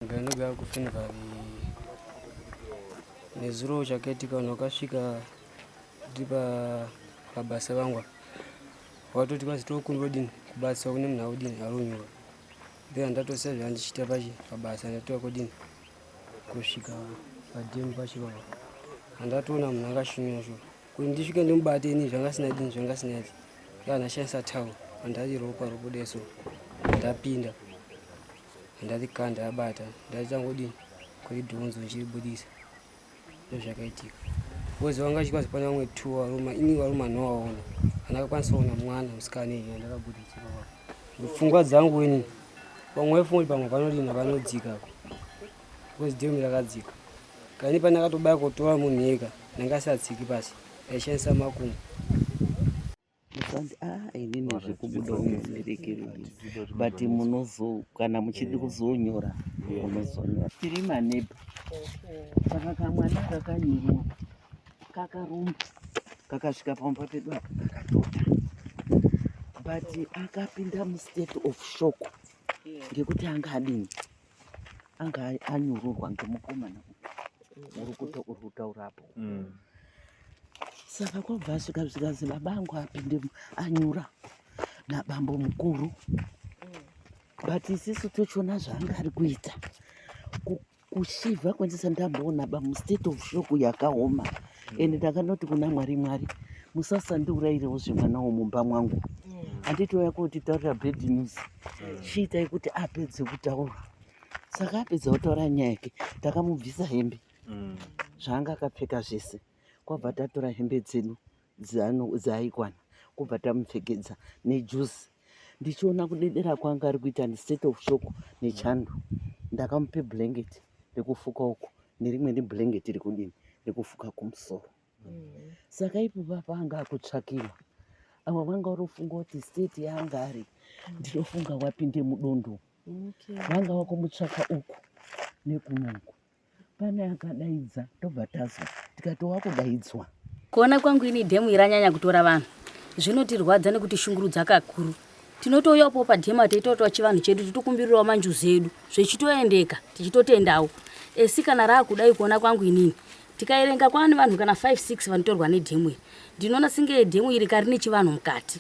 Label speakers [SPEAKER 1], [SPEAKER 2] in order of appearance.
[SPEAKER 1] Ndinogara kuFinvalley. Nezuro chakaitika vanhu vakasvika ndiri pabasa vangu apa. Vatoti kwanzi tokumbira kudini kubatsirwa kune munhu akudini aronyura. Then ndatosiya zvandichiita pachi pabasa ndatova kudini kusvika padhemu pacho ipapa. Handatoona munhu akashunyura shuwa. Kuti ndisvike ndimubate ini zvanga sina dini zvanga sina iti. Ndashandisa towel andariropa robuda so ndapinda ndarikanda abata ndachangodini kuridhonzo ndichiribudisa ndozvakaitika because vanga vachikwanisa pane vamwe two varuma ini varuma nowaona andakakwanisa kuona mwana musikana iyi andakabudisa pfungwa dzangu ini vamwe vaifunga kuti pamwe panodini panodzika because dhemu rakadzika kani pandakatobaya kutora munhu ega ndanga asatsiki pasi ndaishandisa makumbo
[SPEAKER 2] Musandi ah inini zvekubuda umu ndirekerei but munozo kana muchidi kuzonyora munozonyora. Tiri maneighbor saka kamwana kakanyurwa kakarumba kakasvika pamba pedu apa kakatota but akapinda mustate of shock ngekuti anga adini anga anyururwa ngemukomana uri kutaura apo mm. saka kwabva asvika zvikanzi baba angu apinde anyura nabambo mukuru but isisu tochiona zvaanga ari kuita kushivha kwandisa ndamboona ba mustate of shock yakaoma ende ndakanoti kuna mwari mwari musasandiurayirewo zvemwana womumba mwangu handiti waya kotitaurira bad news chiitai kuti apedze kutaura saka apedza kutaura nyaya yake takamubvisa hembe zvaanga akapfeka zvese kwabva tatora hembe dzedu dzaaikwana kubva tamupfekedza nejuzi ndichiona kudedera kwanga ari kuita nestate of shock nechando ndakamupe blanket rekufuka uku nerimwe neblanket rekudini rekufuka kumusoro mm. saka ipo papa anga akutsvakiwa ava vanga varofunga kuti state yaanga ari ndinofunga wapinde mudondo vanga vakumutsvaka uku nekunoku pane akadaidza tobva tazwa tikati wakudaidzwa.
[SPEAKER 3] Kuona kwangu ini dhemu iri ranyanya kutora vanhu zvinotirwadza nekutishungurudza kakuru. Tinotouyapo padhema teitoitwa chivanhu chedu titokumbirirawo manjuzu edu zvichitoendeka tichitotendawo. Esi kana raakudai kuona kwangu inini tikaerenga kwaane vanhu kana 5 6 vanotorwa nedhemu iri ndinoona senge dhemu iri karine chivanhu mukati.